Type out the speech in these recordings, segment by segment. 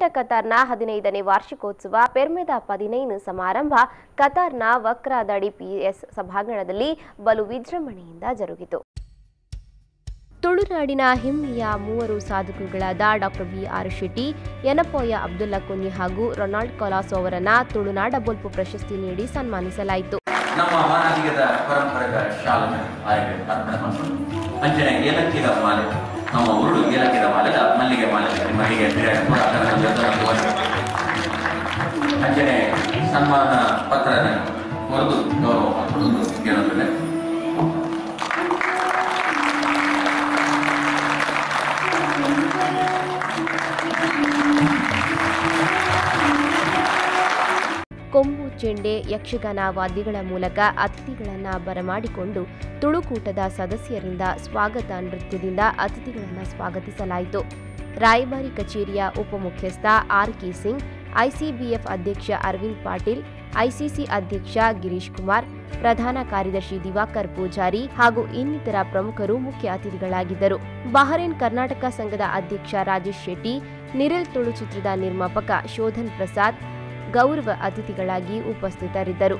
ತುಳುಕೂಟ ಕತಾರ್ನ 15ನೇ ವಾರ್ಷಿಕೋತ್ಸವ ಪೆರ್ಮೆದ 15 ಸಮಾರಂಭ ಕತಾರ್ನ ವಕ್ರಾದಡಿ ಪಿಎಸ್ ಸಭಾಂಗಣದಲ್ಲಿ ಬಲು ವಿಜೃಂಭಣೆಯಿಂದ ಜರುಗಿತು. ತುಳುನಾಡಿನ ಹೆಮ್ಮೆಯ ಮೂವರು ಸಾಧಕರುಗಳಾದ doctor B R Shetty, Yenepoya Abdulla Kunhi ಹಾಗೂ ರೊನಾಲ್ಡ್ ಕೊಲಾಸೋ ಅವರನ್ನ ತುಳುನಾಡ ಬೊಲ್ಪು ಪ್ರಶಸ್ತಿ ನೀಡಿ ಸನ್ಮಾನಿಸಲಾಯಿತು. ನಮ್ಮ ಮಾನವೀಯದ ಪರಂಪರೆಯ ಶಾಲನ ಆಯ್ಕೆ ಅರ್ಪಣೆ ಮಾಡಿಕೊಂಡು ಅಂಚನೆ ಏಲಕ್ಕಿದ ಮಾಲೆ, ನಮ್ಮ ಉರುಳು ಏಲಕ್ಕಿದ ಮಾಲೆದ ಮಲ್ಲಿಗೆ ಮಾಲೆ ಮಲ್ಲಿಗೆ ಅಂಚನೆ ಸನ್ಮಾನ ಪತ್ರನ ಹೊರದು ಗೌರವ ಮಾಡಿಕೊಂಡು ಏನಂದ್ರೆ ಕೊಂಬು, ಚೆಂಡೆ, ಯಕ್ಷಗಾನ ವಾದ್ಯಗಳ ಮೂಲಕ ಅತಿಥಿಗಳನ್ನು ಬರಮಾಡಿಕೊಂಡು ತುಳುಕೂಟದ ಸದಸ್ಯರಿಂದ ಸ್ವಾಗತ ನೃತ್ಯದಿಂದ ಅತಿಥಿಗಳನ್ನು ಸ್ವಾಗತಿಸಲಾಯಿತು. ರಾಯಭಾರಿ ಕಚೇರಿಯ ಉಪಮುಖ್ಯಸ್ಥ ಆರ್.ಕೆ. ಸಿಂಗ್, ಐಸಿಬಿಎಫ್ ಅಧ್ಯಕ್ಷ ಅರವಿಂದ್ ಪಾಟೀಲ್, ಐಸಿಸಿ ಅಧ್ಯಕ್ಷ ಗಿರೀಶ್ ಕುಮಾರ್, ಪ್ರಧಾನ ಕಾರ್ಯದರ್ಶಿ ದಿವಾಕರ್ ಪೂಜಾರಿ ಹಾಗೂ ಇನ್ನಿತರ ಪ್ರಮುಖರು ಮುಖ್ಯ ಅತಿಥಿಗಳಾಗಿದ್ದರು. ಬಹರೇನ್ ಕರ್ನಾಟಕ ಸಂಘದ ಅಧ್ಯಕ್ಷ ರಾಜೇಶ್ ಶೆಟ್ಟಿ, ನಿರಿಲ್ ತುಳು ಚಿತ್ರದ ನಿರ್ಮಾಪಕ ಶೋಧನ್ ಪ್ರಸಾದ್ ಗೌರವ ಅತಿಥಿಗಳಾಗಿ ಉಪಸ್ಥಿತರಿದ್ದರು.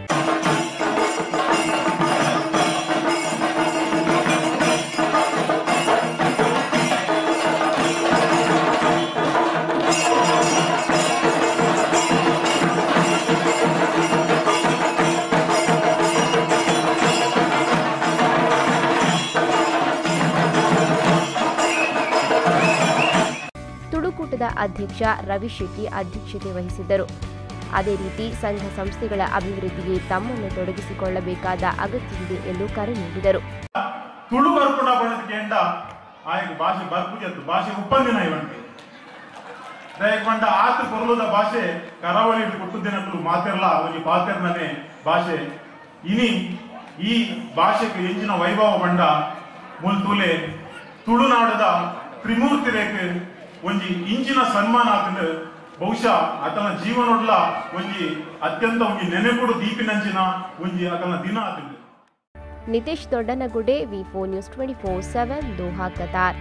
ತುಳುಕೂಟದ ಅಧ್ಯಕ್ಷ ರವಿ ಶೆಟ್ಟಿ ಅಧ್ಯಕ್ಷತೆ ವಹಿಸಿದ್ದರು. ಅದೇ ರೀತಿ ಸಂಘ ಸಂಸ್ಥೆಗಳ ಅಭಿವೃದ್ಧಿಗೆ ತಮ್ಮನ್ನು ತೊಡಗಿಸಿಕೊಳ್ಳಬೇಕಾದ ಅಗತ್ಯವಿದೆ ಎಂದು ಕರೆ ನೀಡಿದರು. ತುಳು ಬರ್ಪುಣ ಬಣ್ಣದ ಆಯಗ ಭಾಷೆ ಬರ್ಪುಜತ್ತು ಭಾಷೆ ಉಪ್ಪಂದಿನ ಇವಂಗೆ ದಯಕೊಂಡ ಆತ ಕೊರಲದ ಭಾಷೆ ಕರಾವಳಿ ಕೊಟ್ಟುದಿನಕ್ಕೂ ಮಾತಿರಲ್ಲ ಅವನಿಗೆ ಪಾತಿರ್ನೇ ಭಾಷೆ ಇನಿ ಈ ಭಾಷೆಗೆ ಎಂಜಿನ ವೈಭವ ಬಂಡ ಮುಲ್ತುಲೆ ತುಳುನಾಡದ ತ್ರಿಮೂರ್ತಿ ರೇಖೆ ಒಂಜಿ ಇಂಚಿನ ಸನ್ಮಾನ ಆತಂದು ಬಹುಶಃ ಆತನ ಜೀವನೊಡ್ಲ ಒಂಜಿ ಅತ್ಯಂತ ಒಂಜಿ ನೆನೆಪುಡು ದೀಪಿನಂಚಿನ ಒಂಜಿ ಆತನ ದಿನ ಆತಂದು. Nitesh Doddanagudde, V4 News 24/7, Doha, Qatar.